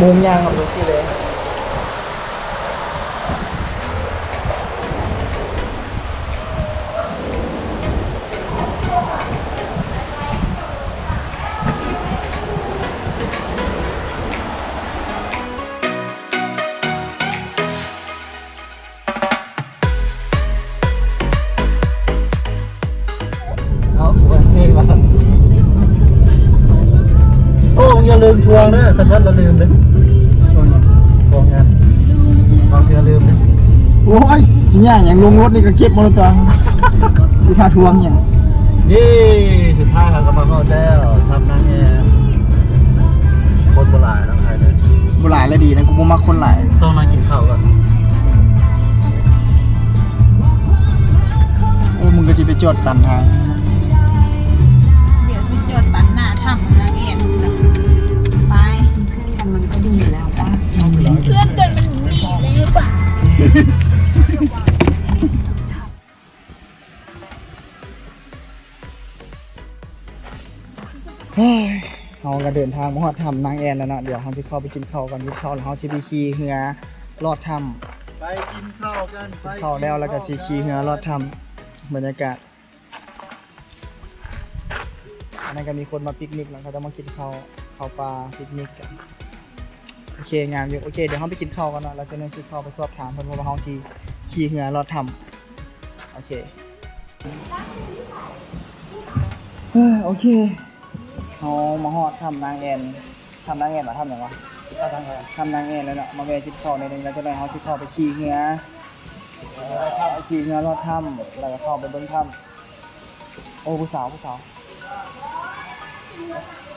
ໂຮງຍ່າງເອົາຈັ່ງຊີ້ເລີຍ. ເອົາ ໂອ້ຍ ຢ່າລືມທວງເດີ ຄັນຊັ້ນລະລືມເດີ ທວງຫຍັງ ທວງຫຍັງ ບາງເທື່ອລືມເດີ. ໂອ້ຍ ຊິຍາກຫຍັງ ລົງລົດນີ້ກໍເກັບໝົດແລ້ວຕົວະ ຊິຖ້າທວງຫຍັງ. ເຢ້ ສຸດທ້າຍເຮົາກໍມາຮອດແລ້ວ ຖ້ຳນາງແອນ ຄົນບໍ່ຫຼາຍເນາະ ອ້າຍເດີ ບໍ່ຫຼາຍແລະດີນະ ກູບໍ່ມັກຄົນຫຼາຍ. ຊອກນັ່ງກິນເຂົ້າກ່ອນ. ໂອ້ ມຶງກໍຊິໄປຈອດຕັນທາງ ດຽວໄປຈອດຕັນໜ້າຖ້ຳນາງແອນ ໄປ. ເປັນເພື່ອນກັນມັນກໍດີຢູ່ແລ້ວປະ ເປັນເພື່ອນກັນມັນດີແລ້ວປະ. ເຮົາກໍເດີນທາງມາຮອດຖ້ຳນາງແອນແລ້ວເນາະ ດຽວເຮົາຊິເຂົ້າໄປກິນເຂົ້າກ່ອນ ກິນເຂົ້າແລ້ວເຮົາຊິໄປຂີ່ເຮືອລອດຖ້ຳ. ໄປກິນເຂົ້າກັນ ກິນເຂົ້າແລ້ວ ແລ້ວກໍຊິຂີ່ເຮືອລອດຖ້ຳ. ບັນຍາກາດ ອັນນັ້ນກໍມີຄົນມາປິກນິກເນາະ ເຂົາຈະມາກິນເຂົ້າ ເຂົ້າປ່າປິກນິກກັນ. ໂອເຄ ງາມຢູ່. ໂອເຄ ດຽວເຮົາໄປກິນເຂົ້າກ່ອນເນາະ ແລ້ວຈັ່ງໜ້ອຍຊິເຂົ້າໄປສອບຖາມເພິ່ນ ເພາະວ່າເຮົາຊິຂີ່ເຮືອລອດຖ້ຳ. ໂອເຄ ເອີ ໂອເຄ ເຮົາມາຮອດຖ້ຳນາງແອນ ຖ້ຳນາງແອນຫວາ ຖ້ຳຫຍັງຫວາ ຖ້ຳນາງແອນ ຖ້ຳນາງແອນແລ້ວເນາະ ມາແວ່ກິນເຂົ້າໜ້ອຍໜຶ່ງ ແລ້ວຈັ່ງໃດເຮົາຊິເຂົ້າໄປຂີ່ເຮືອ ຂີ່ເຮືອລອດຖ້ຳ ແລ້ວກໍເຂົ້າໄປເບິ່ງຖ້ຳ. ໂອ້ ຜູ້ສາວ ຜູ້ສາວ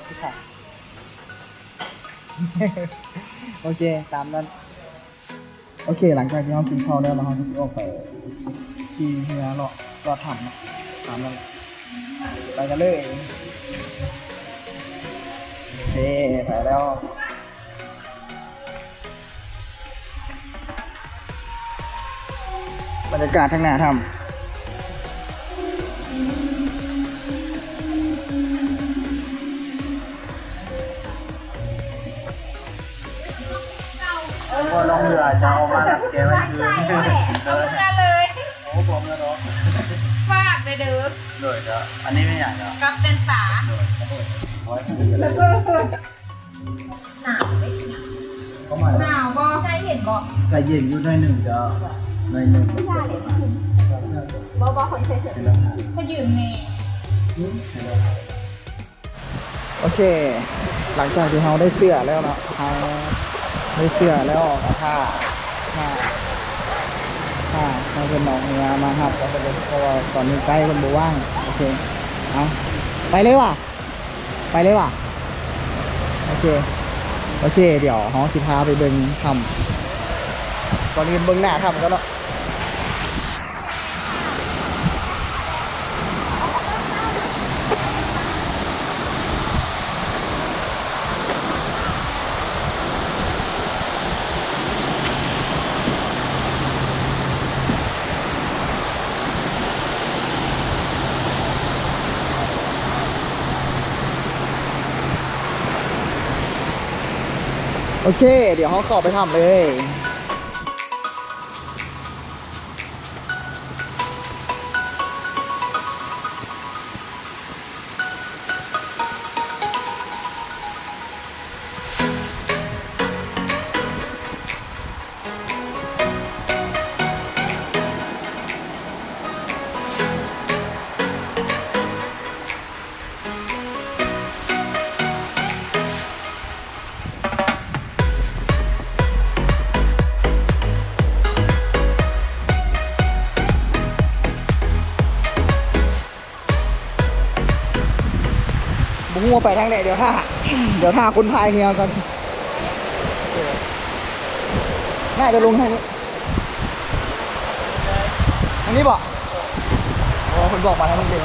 ຜູ້ສາວ. ໂອເຄ ຕາມນັ້ນ. ໂອເຄ ຫຼັງຈາກທີ່ເຮົາກິນເຂົ້າແລ້ວ ແລ້ວເຮົາຊິອອກໄປຂີ່ເຮືອເລາະ ເລາະຖ້ຳເນາະ ຕາມນັ້ນ ໄປກັນເລີຍ. ເອີ ໄປແລ້ວ ບັນຍາກາດທາງໜ້າຖ້ຳ. ເພາະນ້ອງເຮືອຈະເອົາມາຮັບແກໄວ້ຄືນ ເອົາມາເລີຍ. ໂອ້ ບອກແລ້ວເນາະ ຝາກເດີ. ໂດຍ ເດີ ອັນນີ້ແມ່ນຫຍັງເນາະ? ກັບແວ່ນຕາ. ໂດຍ ໜາວເດ້. ປະມານ ໜາວບໍ່? ໃຈເຢັນບໍ່? ໃຈເຢັນຢູ່ໜ້ອຍໜຶ່ງເຈົ້າ ໜ້ອຍໜຶ່ງ. ບໍ່ ບໍ່ ເຂົາໃສ່ເສື້ອ ເຂົາຢືມແດ່. ໂອເຄ ຫຼັງຈາກທີ່ເຮົາໄດ້ເສື້ອແລ້ວເນາະ ເຮົາໄດ້ເສື້ອແລ້ວ ກໍຖ້າ ຖ້າ ຖ້າ ຖ້າເພິ່ນອອກເຮືອມາຮັບ ກໍເພິ່ນ ເພາະວ່າຕອນນີ້ໄກເພິ່ນບໍ່ວ່າງ. ໂອເຄ ເອົາ ໄປເລີຍຫວາ ໄປເລີຍຫວາ. ໂອເຄ ໂອເຄ ດຽວເຮົາຊິພາໄປເບິ່ງຖ້ຳ ກ່ອນອື່ນເບິ່ງໜ້າຖ້ຳກ່ອນເນາະ. ໂອເຄ ດຽວເຮົາເຂົ້າໄປຖ້ຳເລີຍ. ບໍ່ຮູ້ວ່າໄປທາງໃດ ດຽວຖ້າ ດຽວຖ້າຄົນພາຍເຮືອກ່ອນ ໜ້າຈະລົງທາງນີ້ ທາງນີ້ບໍ່? ໂອ້ ເພິ່ນບອກມາທາງນີ້ເລີຍ.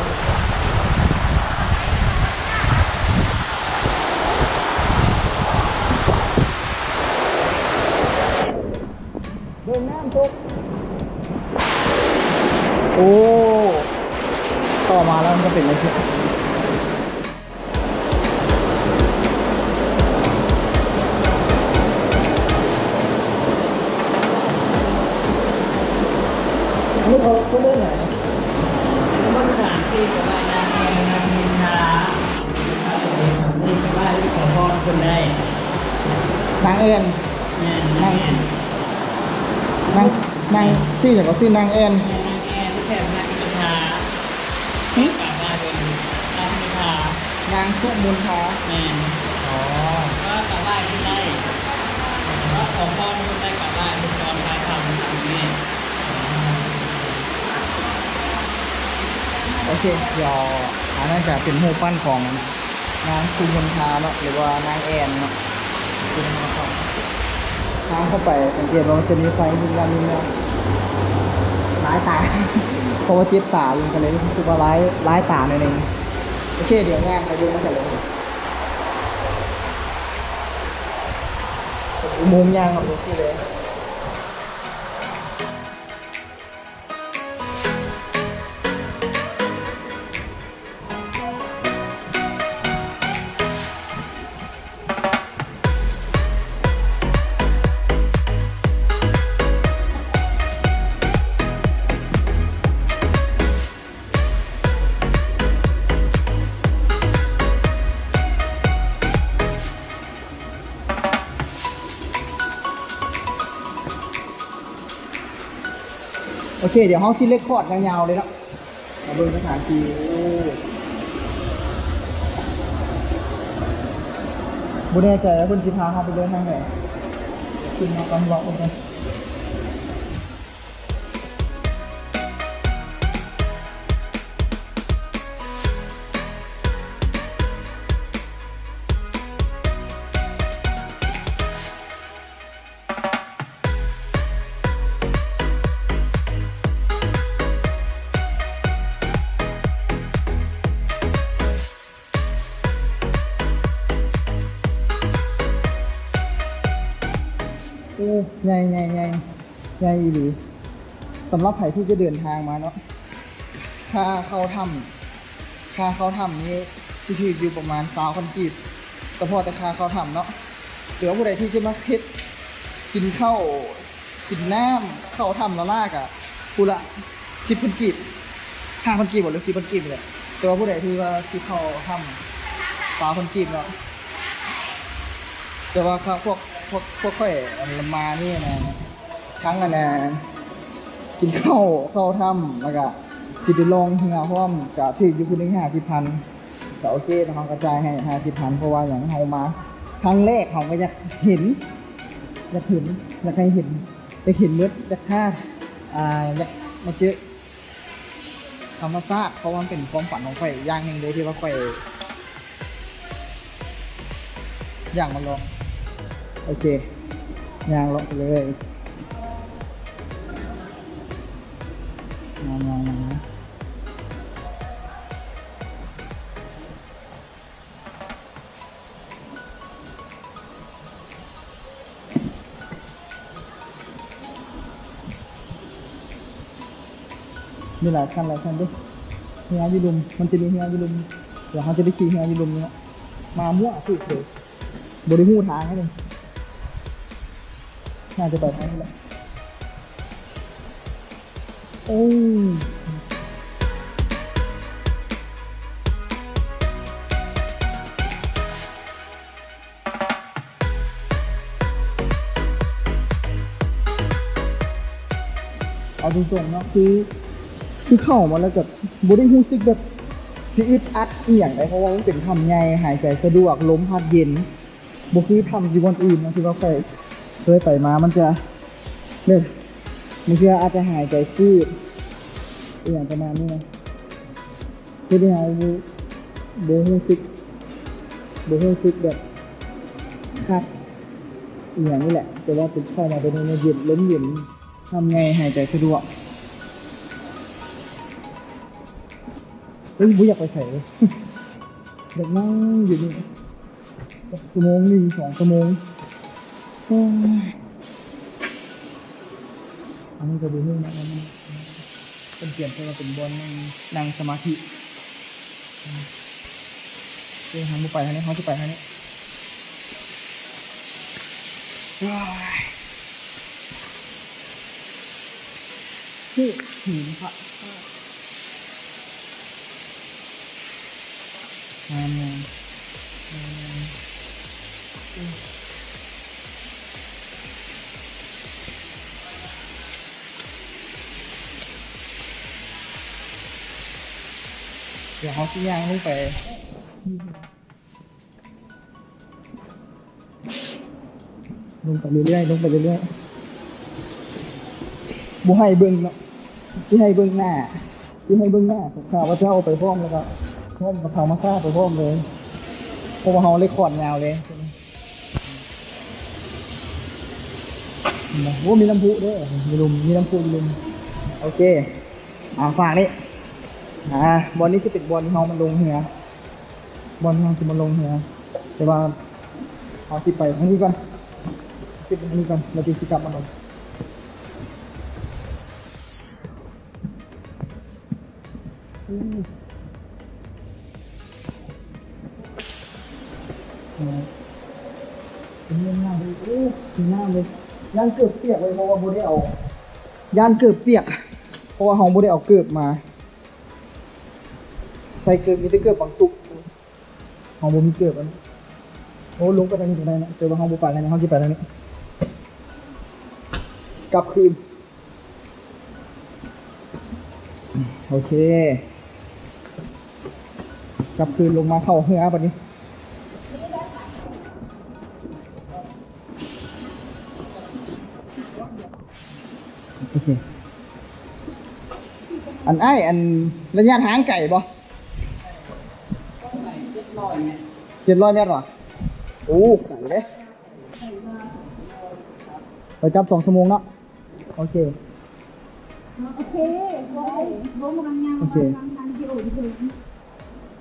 ເບິ່ງນ້ຳຕົກ. ໂອ້ ຕໍ່ມາແລ້ວມັນກໍເປັນຈັ່ງຊີ້. ເຂົາເອີ້ນຫຍັງ? ຄົນຖາມທີ່ວ່ານາງແອນ ນາງນິນທາ ນີ້ສະບາຍດີ ຂໍພອນເພິ່ນໄດ້ ນາງແອນ ແມ່ນ ນາງແອນ ນາງ ນາງ ຊື່ຫຍັງກໍ? ຊື່ນາງແອນ ແມ່ນ ນາງແອນ ແຖມນາງນິນທາ ຫຶ? ກາບໄດ້ເພິ່ນ ນາງນິນທາ ນາງສຸມົນທາ ແມ່ນ ອໍ ກໍກາບໄດ້ເພິ່ນໄດ້ ກໍຂໍພອນເພິ່ນໄດ້ ກາບໄດ້ເພິ່ນຕອນການທຳທຳນີ້. ໂອເຄ ດຽວ ອັນນັ້ນກະເປັນຮູບປັ້ນຂອງນາງສຸມົນທາເນາະ ຫຼືວ່ານາງແອນເນາະ. ທາງເຂົ້າໄປ ສັງເກດວ່າມັນຈະມີໄຟວິບວັບວິບວັບ ຫຼາຍຕາ ເພາະວ່າເຈັບຕາຢູ່ ກໍເລີຍຮູ້ສຶກວ່າລາຍ ລາຍຕາໜ້ອຍໜຶ່ງ. ໂອເຄ ດຽວຍ່າງໄປເບິ່ງນຳກັນເລີຍ ອຸໂມງຍ່າງເຂົ້າໄປຈັ່ງຊີ້ເລີຍ. ໂອເຄ ດຽວເຮົາຊິເລກຄອດຍາວໆເລີຍເນາະ ມາເບິ່ງສະຖານທີ່. ໂອ້ ບໍ່ແນ່ໃຈວ່າເພິ່ນຊິພາເຮົາໄປເດີນທາງໃດ ຂຶ້ນມາກ່ອນ ເວົ້າກ່ອນ. ໂອ້ ໃຫຍ່ ໃຫຍ່ ໃຫຍ່ ໃຫຍ່ອີ່ຫຼີ. ສຳລັບໃຜທີ່ຈະເດີນທາງມາເນາະ ຄ່າເຂົ້າຖ້ຳ ຄ່າເຂົ້າຖ້ຳນີ້ຊິຖືກຢູ່ປະມານຊາວພັນກີບ ສະເພາະແຕ່ຄ່າເຂົ້າຖ້ຳເນາະ. ຫຼືວ່າຜູ້ໃດທີ່ຈະມາເຮັດ ກິນເຂົ້າ ກິນນ້ຳ ເຂົ້າຖ້ຳລ້າໆ ກະຜູ້ລະສິບພັນກີບ ຫ້າພັນກີບ ຫຼືສິບພັນກີບນີ້ແຫຼະ. ແຕ່ວ່າຜູ້ໃດທີ່ວ່າຊິເຂົ້າຖ້ຳ ຊາວພັນກີບເນາະ. ແຕ່ວ່າພວກ ພວກ ພວກຂ້ອຍ ອັນ ມານີ້ນະ ທັງ ອັນນະ ກິນເຂົ້າ ເຂົ້າຖ້ຳ ແລ້ວກະຊິໄປລ່ອງເຮືອພ້ອມ ກະຖືກຢູ່ຜູ້ໜຶ່ງຫ້າສິບພັນ. ກະໂອເຄເນາະ ເຮົາກະຈ່າຍໃຫ້ຫ້າສິບພັນ ເພາະວ່າຫຍັງ ເຮົາມາຄັ້ງແລກ ເຮົາກະຢາກເຫັນ ຢາກເຫັນ ຢາກໃຫ້ເຫັນ ຢາກເຫັນໝົດ ຢາກຖ້າ ອ່າ ຢາກມາເຈີທຳມະຊາດ ເພາະວ່າມັນເປັນຄວາມຝັນຂອງຂ້ອຍຢ່າງໜຶ່ງເລີຍ ທີ່ວ່າຂ້ອຍ ຢາກມາລອງ. ໂອເຄ ຍ່າງເລາະໄປເລີຍ ຍ່າງໆໆ. ມີຫຼາຍຄັນ ຫຼາຍຄັນເດ້ ເຮືອຢູ່ລຸ່ມ ມັນຈະມີເຮືອຢູ່ລຸ່ມ ດຽວເຮົາຈະໄປຂີ່ເຮືອຢູ່ລຸ່ມນີ້ເນາະ. ມາມົ້ວຖືກເລີຍ ບໍ່ໄດ້ຮູ້ທາງເລີຍ ໜ້າຈະໄປທາງນີ້ແຫຼະ. ໂອ້ ເອົາຕົງໆເນາະ ຄື ຄືເຂົ້າມາແລ້ວກະບໍ່ໄດ້ຮູ້ສຶກແບບຊິອຶດອັດອີ່ຫຍັງໃດ ເພາະວ່າມັນເປັນຖ້ຳໃຫຍ່ ຫາຍໃຈສະດວກ ລົມພັດເຢັນ. ບໍ່ຄືຖ້ຳຢູ່ບ່ອນອື່ນເນາະ ທີ່ວ່າຂ້ອຍເຄີຍໄປມາ ມັນຈະແບບ ບາງເທື່ອອາດຈະຫາຍໃຈຝືດ ອີ່ຫຍັງປະມານນີ້ນະ ເຮັດໃຫ້ເຮົາບໍ່ ບໍ່ຮູ້ສຶກ ບໍ່ຮູ້ສຶກແບບຄັກອີ່ຫຍັງນີ້ແຫຼະ. ແຕ່ວ່າເຂົ້າມາໂຕນີ້ມັນເຢັນ ລົມເຢັນ ຖ້ຳໃຫຍ່ ຫາຍໃຈສະດວກ. ເອີຍ ບໍ່ຢາກໄປໃສເລີຍ ຢາກນັ່ງຢູ່ນີ້ ຈັກຊົ່ວໂມງໜຶ່ງ ສອງຊົ່ວໂມງ. ໂອ້ຍ ອັນນີ້ກະບໍ່ຮູ້ນະ ເພິ່ນປ່ຽນເປັນວ່າເປັນບ່ອນນັ່ງ ນັ່ງສະມາທິ. ເອີ ເຮົາບໍ່ໄປທາງນີ້ ເຮົາຈະໄປທາງນີ້. ໂອ້ຍ. ພູຫີນພະທາດ ງາມໆ ດຽວເຮົາຊິຍ່າງລົງໄປ ລົງໄປເລື້ອຍໆ ລົງໄປເລື້ອຍໆ ບໍ່ໃຫ້ເບິ່ງເນາະ ຊິໃຫ້ເບິ່ງໜ້າ ຊິໃຫ້ເບິ່ງໜ້າຂອງຂ້າພະເຈົ້າໄປພ້ອມ ແລ້ວກໍພ້ອມກັບທຳມະຊາດໄປພ້ອມເລີຍ ເພາະວ່າເຮົາເລຄຄອດຍາວເລີຍ. ໂອ້ ມີນ້ຳພຸເດີ ຢູ່ລຸ່ມ ມີນ້ຳພຸຢູ່ລຸ່ມ. ໂອເຄ ອ່າ ຟາກນີ້ ອ່າ ບ່ອນນີ້ຈະເປັນບ່ອນທີ່ເຮົາມາລົງເຮືອ ບ່ອນທີ່ເຮົາຊິມາລົງເຮືອ ແຕ່ວ່າເຮົາຊິໄປທາງນີ້ກ່ອນ ຂຶ້ນໄປທາງນີ້ກ່ອນ ແລ້ວຈຶ່ງຊິກັບມາລົງ. ໂອ້ ເປັນເລື່ອງງາມເລີຍ ໂອ້ ງາມເລີຍ. ຢ້ານເກີບປຽກເລີຍ ເພາະວ່າບໍ່ໄດ້ເອົາ ຢ້ານເກີບປຽກ ເພາະວ່າເຮົາບໍ່ໄດ້ເອົາເກີບມາ ໃສ່ເກີບ ມີແຕ່ເກີບບາງຕຸກ ເຮົາບໍ່ມີເກີບອັນນີ້. ໂອ້ ລົງໄປທາງນີ້ກໍໄດ້ນະ ແຕ່ວ່າເຮົາບໍ່ໄປທາງນີ້ ເຮົາຊິໄປທາງນີ້ ກັບຄືນ. ໂອເຄ ກັບຄືນລົງມາເຂົ້າເຮືອບັດນີ້. ໂອເຄ ອັນອ້າຍ ອັນໄລຍະທາງໄກບໍ່? ເຈັດຮ້ອຍແມັດ ເຈັດຮ້ອຍແມັດຫວາ? ໂອ້ ໄກເດ້ ໄປກັບສອງຊົ່ວໂມງເນາະ. ໂອເຄ ໂອເຄ ໂອເຄ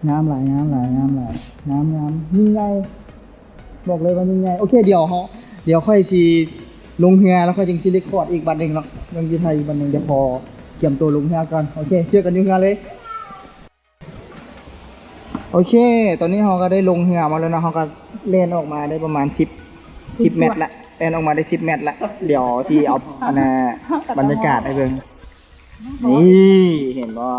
ງາມຫຼາຍ ງາມຫຼາຍ ງາມຫຼາຍ ງາມ ງາມ ຍິ່ງໃຫຍ່ ບອກເລີຍວ່າຍິ່ງໃຫຍ່. ໂອເຄ ດຽວເຮົາ ດຽວຂ້ອຍຊິລົງເຮືອ ແລ້ວຂ້ອຍຈຶ່ງຊິເລຄຄອດອີກບັດໜຶ່ງເນາະ ຍັງຊິຖ່າຍອີກບັດໜຶ່ງ. ດຽວຂໍກຽມໂຕລົງເຮືອກ່ອນ. ໂອເຄ ເຈີກັນຢູ່ເຮືອເລີຍ. ໂອເຄ ຕອນນີ້ເຮົາກໍໄດ້ລົງເຮືອມາແລ້ວເນາະ ເຮົາກໍແລ່ນອອກມາໄດ້ປະມານສິບ ສິບແມັດລະ ແລ່ນອອກມາໄດ້ສິບແມັດລະ. ດຽວຊິເອົາ ອັນນ່າ ບັນຍາກາດໃຫ້ເບິ່ງ. ນີ້ ເຫັນບໍ່?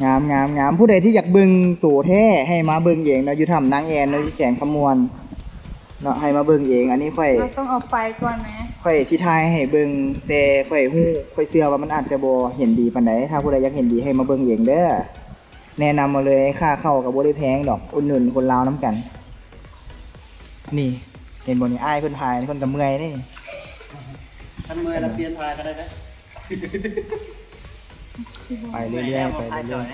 ງາມ ງາມ ງາມ. ຜູ້ໃດທີ່ຢາກເບິ່ງໂຕແທ້ໃຫ້ມາເບິ່ງເອງເນາະ ຢູ່ຖ້ຳນາງແອນເນາະ ຢູ່ແຂວງຄຳມ່ວນເນາະ ໃຫ້ມາເບິ່ງເອງ. ອັນນີ້ຂ້ອຍ ເຮົາຕ້ອງເອົາໄຟກ່ອນແມ ຂ້ອຍຊິຖ່າຍໃຫ້ເບິ່ງ ແຕ່ຂ້ອຍຮູ້ ຂ້ອຍເຊື່ອວ່າມັນອາດຈະບໍ່ເຫັນດີປານໃດ. ຖ້າຜູ້ໃດຢາກເຫັນດີໃຫ້ມາເບິ່ງເອງເດີ. ແນະນຳເອົາເລີຍ ຄ່າເຂົ້າກໍບໍ່ໄດ້ແພງດອກ ອຸດໜູນຄົນລາວນຳກັນ. ນີ້ ເຫັນບໍ່ນີ້ ອ້າຍເພິ່ນພາຍ ເພິ່ນກໍເມື່ອຍເດ້. ຄັນເມື່ອຍແລ້ວປ່ຽນພາຍກໍໄດ້ເດ້. ໄປເລື້ອຍໆ ໄປເລື້ອຍ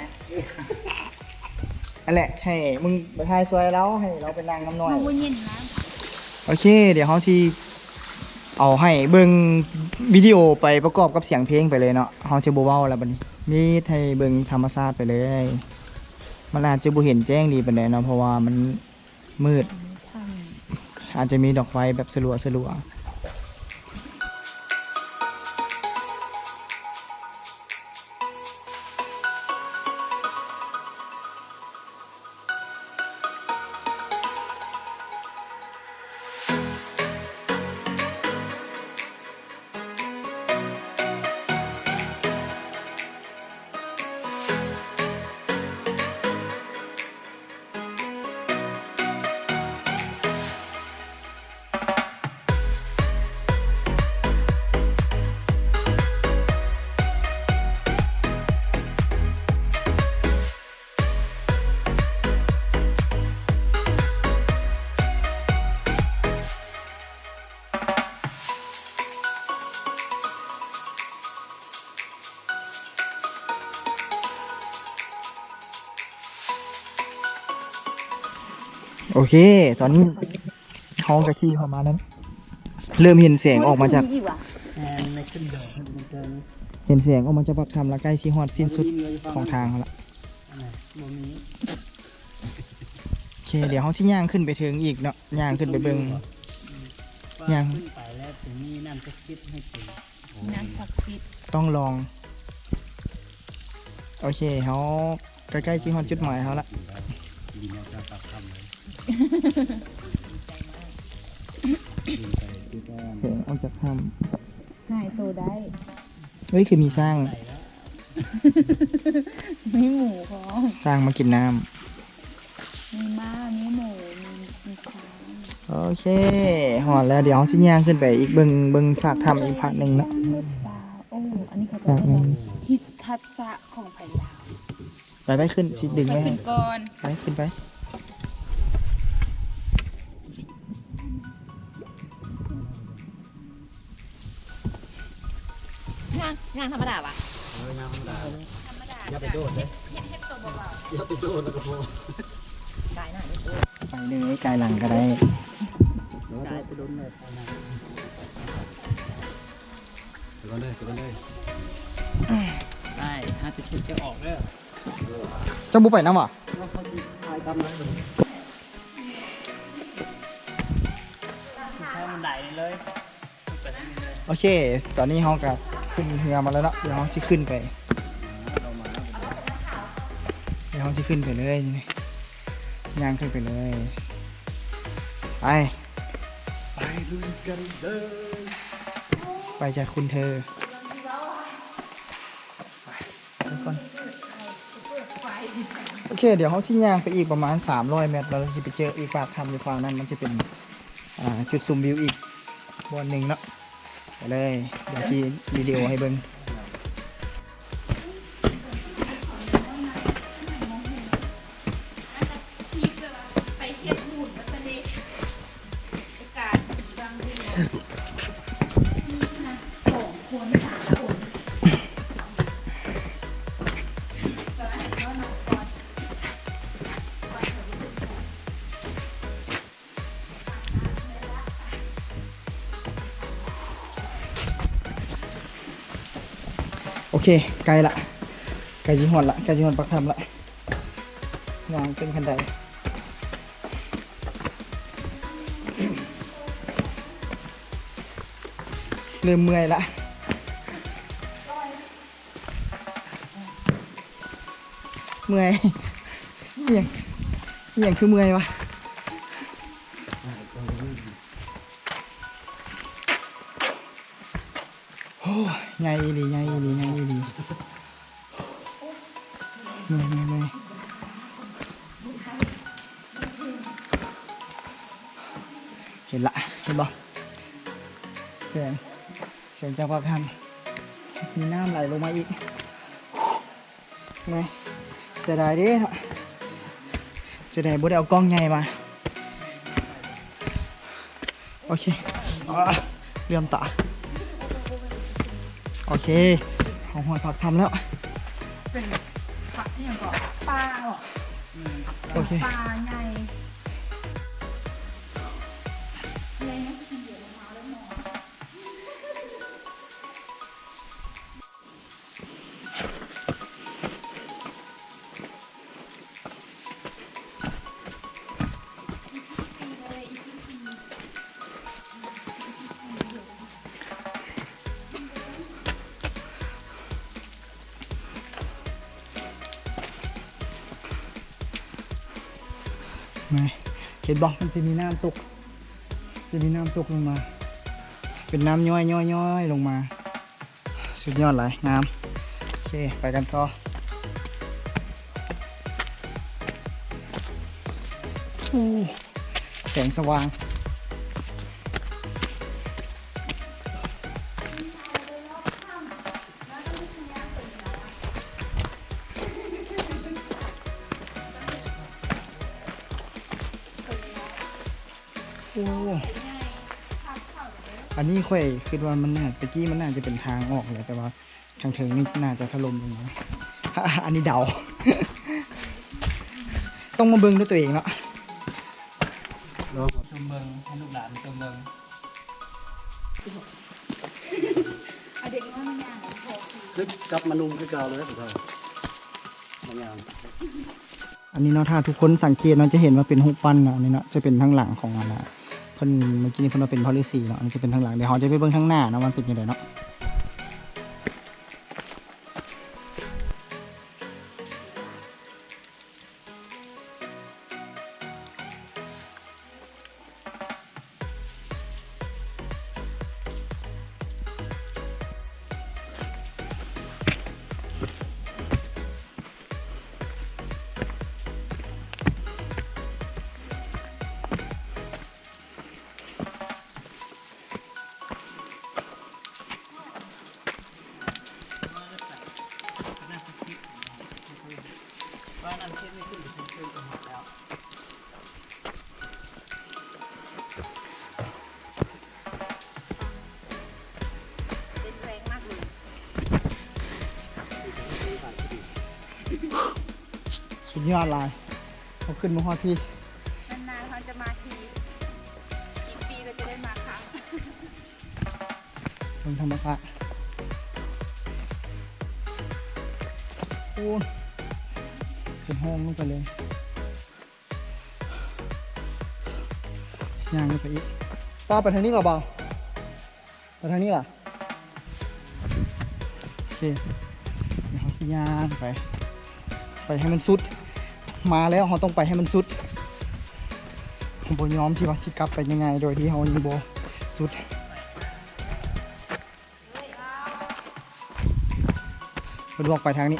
ໆ ອັນແຫຼະ ໃຫ້ມຶງໄປຖ່າຍຊ່ວຍລາວ ໃຫ້ລາວໄປນັ່ງນຳໜ້ອຍ. ໂອເຄ ດຽວເຮົາຊິ ເອົາໃຫ້ເບິ່ງວິດີໂອໄປປະກອບກັບສຽງເພງໄປເລີຍເນາະ. ເຮົາຈະບໍ່ເວົ້າແລ້ວບັດນີ້ ມີແຕ່ໃຫ້ເບິ່ງທຳມະຊາດໄປເລີຍ. ມັນອາດຈະບໍ່ເຫັນແຈ້ງດີປານໃດເນາະ ເພາະວ່າມັນມືດ ອາດຈະມີດອກໄຟແບບສະຫຼົວໆ. ໂອເຄ ຕອນນີ້ເຮົາກໍຂີ່ເຂົ້າມານັ້ນ ເລີ່ມເຫັນແສງອອກມາຈາກ ແມ່ນ ໃນຂຶ້ນດອຍ ເຫັນແສງອອກມາຈາກປາກຖ້ຳ ແລ້ວໃກ້ຊິຮອດສິ້ນສຸດຂອງທາງແລ້ວລະ. ບໍ່ມີ. ໂອເຄ ດຽວເຮົາຊິຍ່າງຂຶ້ນໄປເທິງອີກເນາະ ຍ່າງຂຶ້ນໄປເບິ່ງ ຍ່າງຂຶ້ນໄປແລ້ວ ຈະມີນ້ຳສັກສິດໃຫ້ກິນ. ນ້ຳສັກສິດ ຕ້ອງລອງ. ໂອເຄ ເຮົາໃກ້ໆຊິຮອດຈຸດໝາຍເຮົາລະ. ແສງອອກຈາກຖ້ຳ ຫາຍໂຕໄດ້. ເຮີ້ຍ ຄືມີຊ້າງ ມີໝູພ້ອມ ຊ້າງມາກິນນ້ຳ ມີມ້າ ມີໝູ ມີ ມີຄວາຍ. ໂອເຄ ຮອດແລ້ວ ດຽວເຮົາຊິຍ່າງຂຶ້ນໄປອີກ ເບິ່ງ ເບິ່ງປາກຖ້ຳອີກພາກໜຶ່ງເນາະ. ໂອ້ ອັນນີ້ເຂົາເຈົ້າເອີ້ນວ່າທິດທັດສະຂອງໄພລາວ. ໄປ ໄປຂຶ້ນ ຊິດຶງໄວ້ ຂຶ້ນກ່ອນ ໄປ ຂຶ້ນໄປ. ຍ່າງ ຍ່າງທຳມະດາຫວາ? ເອີ ຍ່າງທຳມະດາ ທຳມະດາ ຢ່າໄປໂດດເດ້ ເຮັດ ເຮັດ ເຮັດໂຕເບົາໆ ຢ່າໄປໂດດແລ້ວກໍພໍ ກາຍໜ້າ ໄປເລີຍ ກາຍຫຼັງກໍໄດ້ ກາຍໄປດົນເລີຍ ໄປກ່ອນເດີ ໄປກ່ອນເດີ ໄປ ຫາຈຸດເຈົ້າອອກເດີ. ເຈົ້າບໍ່ໄປນຳຫວາ? ເຮົາຊິພາຍຕາມເລີຍ ຂຶ້ນທາງບັນໄດນີ້ເລີຍ ຂຶ້ນໄປທາງນີ້ເລີຍ. ໂອເຄ ຕອນນີ້ເຮົາກໍຂຶ້ນເຮືອມາແລ້ວເນາະ ດຽວເຮົາຊິຂຶ້ນໄປ ດຽວເຮົາຊິຂຶ້ນໄປເລີຍ ຍ່າງຂຶ້ນໄປເລີຍ ໄປ ໄປລຸຍກັນເດີ ໄປຈາກຄຸນເທີ. ໄປກ່ອນ ໂອເຄ ດຽວເຮົາຊິຍ່າງໄປອີກປະມານສາມຮ້ອຍແມັດ ແລ້ວເຮົາຊິໄປເຈີອີກປາກຖ້ຳຢູ່ຝັ່ງນັ້ນ ມັນຈະເປັນ ອ່າ ຈຸດຊົມວິວອີກບ່ອນໜຶ່ງເນາະ ໄປເລີຍ ດຽວຊິວິດີໂອໃຫ້ເບິ່ງ. ໂອເຄ ໃກ້ລະ ໃກ້ຊິຮອດລະ ໃກ້ຊິຮອດປາກຖ້ຳລະ ຍ່າງຂຶ້ນຂັ້ນໄດ ເລີ່ມເມື່ອຍລະ ເມື່ອຍ ອີ່ຫຍັງ ອີ່ຫຍັງຄືເມື່ອຍວະ? ໂອ້ຍ ໃຫຍ່ອີ່ຫຼີ ໃຫຍ່ອີ່ຫຼີ ໃຫຍ່ອີ່ຫຼີ ເມື່ອຍ ເມື່ອຍ ເມື່ອຍ ເຫັນລະ ເຫັນບໍ່? ແສງ ແສງຈາກປາກຖ້ຳ ມີນ້ຳໄຫຼລົງມາອີກ. ແມ່ ເສຍດາຍເດ້ເນາະ ເສຍດາຍບໍ່ໄດ້ເອົາກ້ອງໃຫຍ່ມາ. ໂອເຄ ອ່າ ເຫຼື້ອມຕາ. ໂອເຄ ເຮົາຮອດປາກຖ້ຳແລ້ວ. ເປັນປາ ອີ່ຫຍັງເກາະ ປາເກາະ ອືມ ໂອເຄ ປາໃຫຍ່ ໃຫຍ່ ນີ້ ເຫັນບໍ່? ມັນຊິມີນ້ຳຕົກ ຊິມີນ້ຳຕົກລົງມາ ເປັນນ້ຳຍ້ອຍໆໆ ລົງມາ. ສຸດຍອດຫຼາຍ ງາມ. ໂອເຄ ໄປກັນຕໍ່. ໂອ້ ແສງສະຫວ່າງ. ໂອ້ ອັນນີ້ຂ້ອຍຄິດວ່າມັນໜ້າ ແຕ່ກີ້ມັນໜ້າຈະເປັນທາງອອກແຫຼະ ແຕ່ວ່າທາງເທິງນີ້ໜ້າຈະຖະຫຼົ່ມລົງມາ. ອັນນີ້ເດົາ ຕ້ອງມາເບິ່ງດ້ວຍຕົວເອງເນາະ. ລອງຊົມເບິ່ງ ໃຫ້ລູກຫຼານຊົມເບິ່ງ. ເອົາເດັກນ້ອຍມາຍ່າງນຳພໍ່ ຄືກັບມານຸ່ງຄືເກົ່າເລີຍຜູ້ເຖົ້າ ມາຍ່າງ. ອັນນີ້ເນາະ ຖ້າທຸກຄົນສັງເກດເນາະ ຈະເຫັນວ່າເປັນຮູບປັ້ນເນາະ ອັນນີ້ເນາະ ຈະເປັນທາງຫຼັງຂອງອັນນະ ເພິ່ນ ເມື່ອກີ້ນີ້ເພິ່ນວ່າເປັນພະລືສີເນາະ ອັນນີ້ຈະເປັນທາງຫຼັງ. ດຽວເຮົາຈະໄປເບິ່ງທາງໜ້າເນາະ ວ່າມັນເປັນຈັ່ງໃດເນາະ. ໂ ຍອດຫຼາຍ ເຮົາຂຶ້ນມາຮອດພີ້ ນານໆເຮົາຈະມາທີ ອີກປີກໍຈະໄດ້ມາຄັ້ງ. ເບິ່ງທຳມະຊາດ ໂອ້ຍ ເປັນຮ່ອງລົງໄປເລີຍ ຍ່າງລົງໄປອີກ ປ້າ ໄປທາງນີ້ບໍ່ ບ່າວ? ໄປທາງນີ້ຫວາ? ໂອເຄ ດຽວເຮົາຊິຍ່າງໄປ ໄປໃຫ້ມັນສຸດ ມາແລ້ວເຮົາຕ້ອງໄປໃຫ້ມັນສຸດ ເຮົາບໍ່ຍອມທີ່ວ່າຊິກັບໄປງ່າຍໆ ໂດຍທີ່ເຮົາຍັງບໍ່ສຸດ ສະດວກໄປທາງນີ້.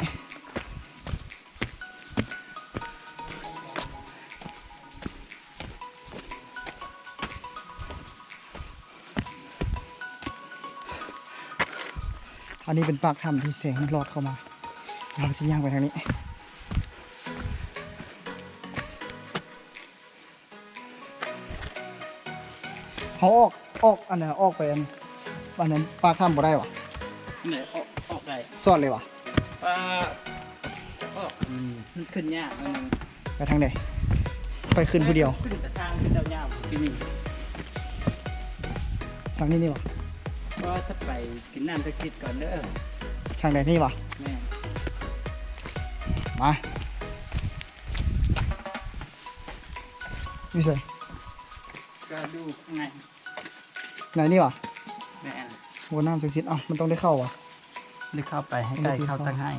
ອັນນີ້ເປັນປາກຖ້ຳທີ່ແສງມັນລອດເຂົ້າມາ ເຮົາຊິຍ່າງໄປທາງນີ້ ເຮົາອອກ ອອກ ອັນນັ້ນ ອອກໄປ ອັນ ອັນນັ້ນ ປາກຖ້ຳບໍ່ໄດ້ຫວາ? ອັນໃດ ອອກ ອອກໄດ້ ສອດເລີຍຫວາ? ອ່າ ອອກ ອືມ ມັນຂຶ້ນຍາກໜ້ອຍໜຶ່ງ. ໄປທາງໃດ? ຂ້ອຍຂຶ້ນຜູ້ດຽວ ຂຶ້ນແຕ່ທາງທີ່ເຈົ້າຍ່າງກິນນີ້ ທາງນີ້ນີ້ຫວາ? ບໍ່ ຈະໄປກິນນ້ຳຈັກຈິດກ່ອນເດີ. ທາງໃດນີ້ຫວາ? ແມ່ນ ມາ. ຢູ່ໃສ? ກະຢູ່ຂ້າງໃນ ໃນນີ້ຫວາ? ແມ່ນ ໂອ້ ນ້ຳສັກສິດ ເອົ້າ ມັນຕ້ອງໄດ້ເຂົ້າຫວາ? ໄດ້ເຂົ້າໄປ ໃຫ້ໄກ່ເຂົ້າຕັກໃຫ້.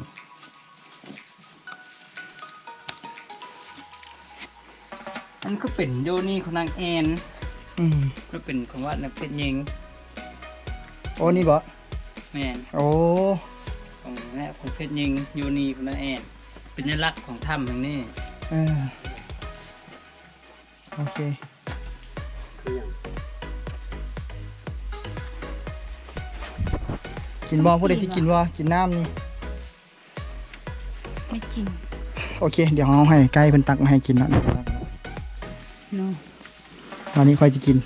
ອັນຄືເປັນໂຍນີຂອງນາງແອນ ອືມ ມັນເປັນຂອງວັດນະ ເປັນຍິງ. ໂອ້ ນີ້ບໍ? ແມ່ນ ໂອ້ ຂອງແນວຂອງເພດຍິງ ໂຍນີຂອງນາງແອນ ເປັນສັນຍາລັກຂອງຖ້ຳແຫ່ງນີ້. ເອີ ໂອເຄ ຄືຫຍັງ? ກິນບໍ່? ຜູ້ໃດຊິກິນບໍ່? ກິນນ້ຳນີ້ ໄມ່ກິນ. ໂອເຄ ດຽວເຮົາໃຫ້ໄກ່ເພິ່ນຕັກມາໃຫ້ກິນເນາະ ເນາະ. ຕອນນີ້ຂ້ອຍຊິກິນ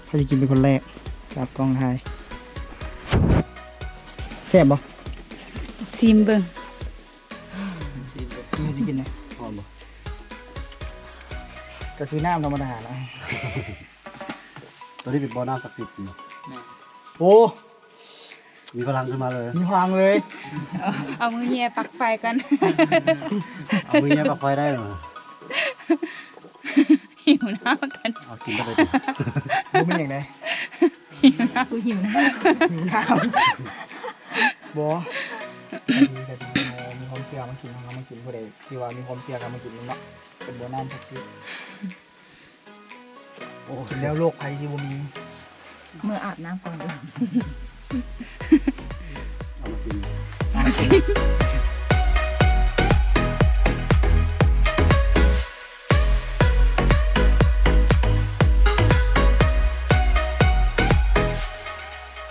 ຂ້ອຍຊິກິນເປັນຄົນແລກ ຈັບກ້ອງຖ່າຍ. ແຊບບໍ່? ຊີມເບິ່ງ ຊີມເບິ່ງ ຊິກິນນະ ຫອມບໍ່? ກໍຄືນ້ຳທຳມະດານະ. ຕົວນີ້ເປັນບໍ່ນ້ຳສັກສິດເນາະ. ແມ່ນ ໂອ້ ມີພະລັງຂຶ້ນມາເລີຍ ມີພະລັງເລີຍ. ເອົາມືແຍ່ປັກໄຟກ່ອນ ເອົາມືແຍ່ປັກໄຟໄດ້ເນາະ. ຫິວນ້ຳກັນ ເອົາກິນໄດ້ເລີຍ. ບໍ່ມີຫຍັງໃດ ຫິວນ້ຳ ກູຫິວນ້ຳ ຫິວນ້ຳ. ບໍ່ ກະດີ ກະດີ ເຮົາມີຄວາມເຊື່ອມາກິນ ເຮົາມາກິນ ຜູ້ໃດທີ່ວ່າມີຄວາມເຊື່ອກໍມາກິນເນາະ ເປັນບໍ່ນ້ຳສັກສິດ. ໂອ້ ກິນແລ້ວໂລກໄພຊິບໍ່ມີ. ເມືອອາບນ້ຳກ່ອນເດີ ເອົາມາຊີມ ເອົາມາຊີມ.